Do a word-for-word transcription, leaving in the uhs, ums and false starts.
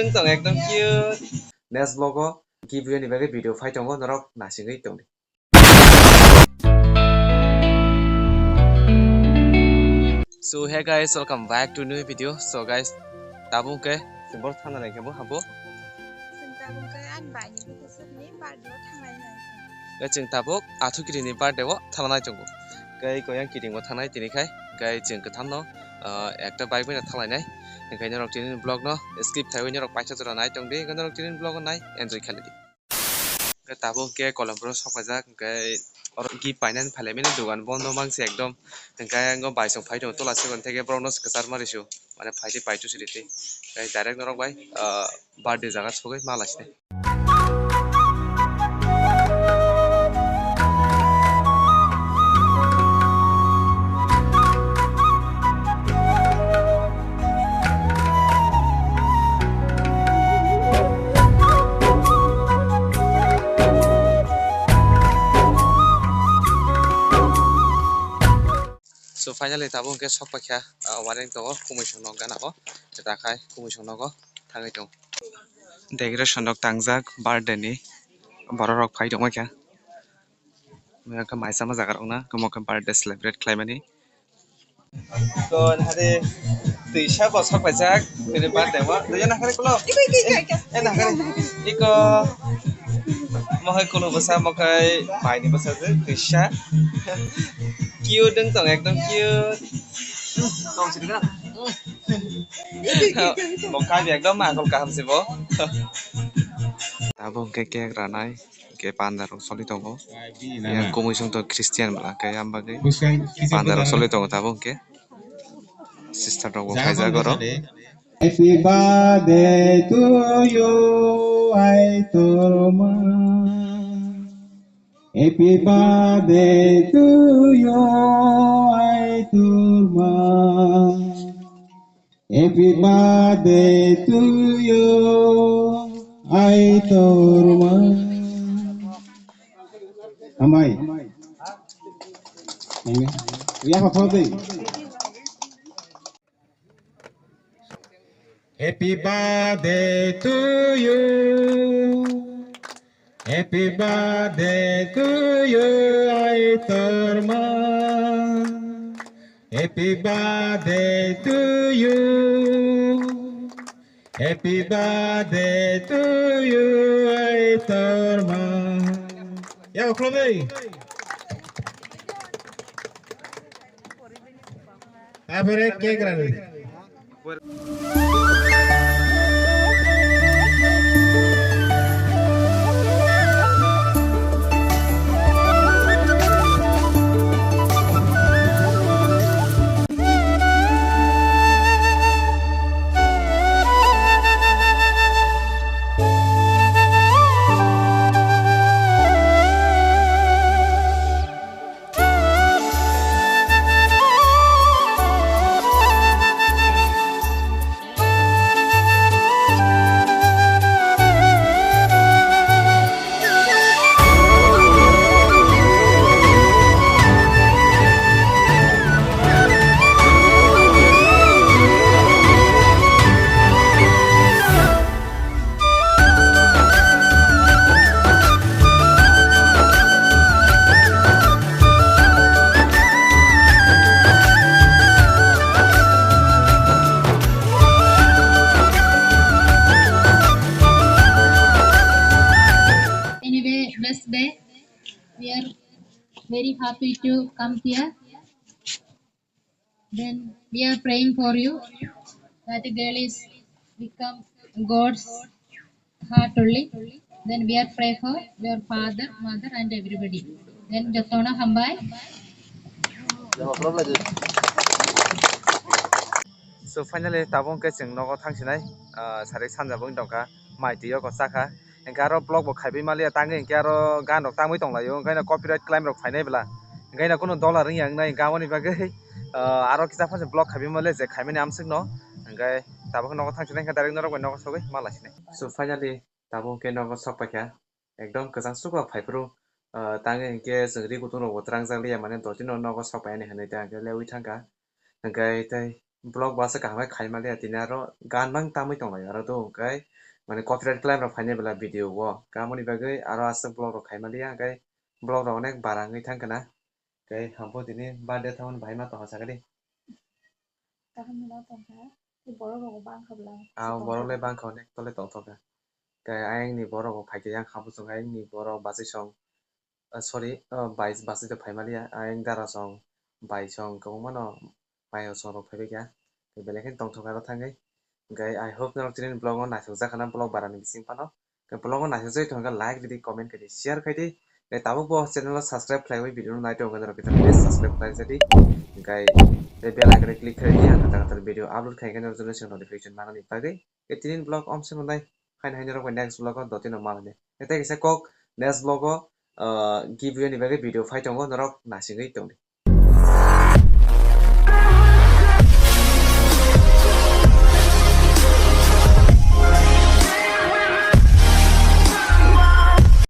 Tong ekdom cute. Next vlog o giveaway ni bagwi video phai tongo, norok nasingwi tongdi. So hey guys, welcome back to new video. So guys, tabuk khe chwng boro thangna nai khe bo habo. Chwng tabuk khe ani bai ni birthday ni birthday o thangnai nai. Khe chwng tabuk Athu Kiri ni birthday o thangnai tongo. Khe koyang kiting bo thangnai tini khai. Khe chwng kwtham no, ah, ekta bike bai no thanglainai. Khe norok tini vlog no skip khaiwi norok paisa jora nai tongdi. Khe norok tini vlog o nai enjoy khaidi. Hwnkhe tabuk hwnkhe Kolombo sok paijak, hwnkhe oro gift painani phailai mani dogan bondo mangsi ekdom, hwnkhe ang o bai song phai tongo tola se hwnkhe borokno kwchar ma rw sio, mane phai tei pai tu siri tei, hwnkhe direct norok bai, ah, birthday jaga sogwi ma lai sinai. So finally tabuk hwnkhe sok paikha, ah, wareng tongo, kumui song nok gana o, ta khai kumui song nogo thangwi tongo. Decoration rok tangjak birthday ni, borok rok phai tongma kha. Maya khe mai sama jaga rok na, omo khe birthday celebrate khlai mani. Kon hade twisa bosok paijak, tini birthday o. Twi na khare kulo. Iko, iko, iko, iko. Eh, na khare. Iko. Mohai kulo bwsa, mokai mai ni bwsa je, twisa. Cute deng tong, ekdom cute. Tong sini kana. Mokai bi ekdom akol kaham se bo. Tabuk hwnkhe cake ranai. Hwnkhe panda rok choli tongo. Yang kumui song to Christian bwla hwnkhe yang bagwi panda rok choli tongo tabuk hwnkhe. Sister rok bo khaijak oro. Happy birthday to you, Aitorma. Happy birthday to you, Aitorma. Happy birthday to you, Aitorma. Hambai. Amen. Ya, apa, apa, apa? Happy birthday to you. Happy birthday to you, Aitorma. Happy birthday to you. Happy birthday to you, Aitorma. Ya, ukhlo dei. Tapore cake rani. Anyway, best day. We are very happy to come here. Then we are praying for you that the girl is become God's heart only. Then we are pray for your father, mother, and everybody. Then jotono hambai. So finally tabuk khe chwng nogo thangsinai, ah, sarik sanja bo wng tongkha, mai twi o kwchakha. Hwnkhe aro vlog bo khaibai maliya, tangwi hwnkhe aro gan rok tangwi tonglaio, hwnkhe no copyright claim rok phainai bwla, hwnkhe no kunu dollar wngya wngnai, hwnkhe aboni bagwi, ah, aro kisa phano vlog khaibai maliya je khaimani amswk no, hwnkhe tabuk nogo thangsinai, hwnkhe direct norok bai nogo sogwi malaisinai. So finally tabuk hwnkhe nogo sok paikha, ekdom kwchang sukha phaiphuru, ah, tangwi hwnkhe chwng ri kutung rok bo twrang jak liya, mane dotino nogo sok paiyani hinwi tei hwnkhe lewi thangkha. Hwnkhe tei vlog bo aswk kaham khe khai maliya, tini aro gan bang tamwi tonglaio aro do, hwnkhe mane copyright claim rok phainai bela video o. Kamoni bagwi aro aswk vlog rok khaimaliya, hwnkhe vlog rok onek bara wngwi thangkha na. Tei hambo tini birthday thangmani bahai ma tongkha sakadi. Kaham no tongkha. Tei borok rok bangkha bla. Ah, borok le bangkha, onek tole tongthokha. Tei ayang ni borok rok phaikhe yang hambo song ayang ni borok bachai song. Ah, sorry, ah, bai bachai de phaimaliya. Ayang dara song, bai song kwbangma no bai song rok phaibaikha. Tei belai khe tongthokha aro thangwi. Hwnkhe I hope norok tini vlog o naithokjak khana vlog barani bising phano. Tei vlog o naithokjagwi tongkha like ridi, comment khaidi, share khaidi. Tei tabuk bo channel o subscribe khlaiwi video no nai tongo norok khe please subscribe khlai jadi. Hwnkhe tei bell icon click khaidi ang kwtal kwtal video upload khai khe norok notification manani bagwi. Tei tini vlog om se manai haino haino rok bai next vlog o dotino manani. Tei kaisa kok next vlog o, ah, giveaway ni bagwi video phai tongo norok naisingwi tongdi.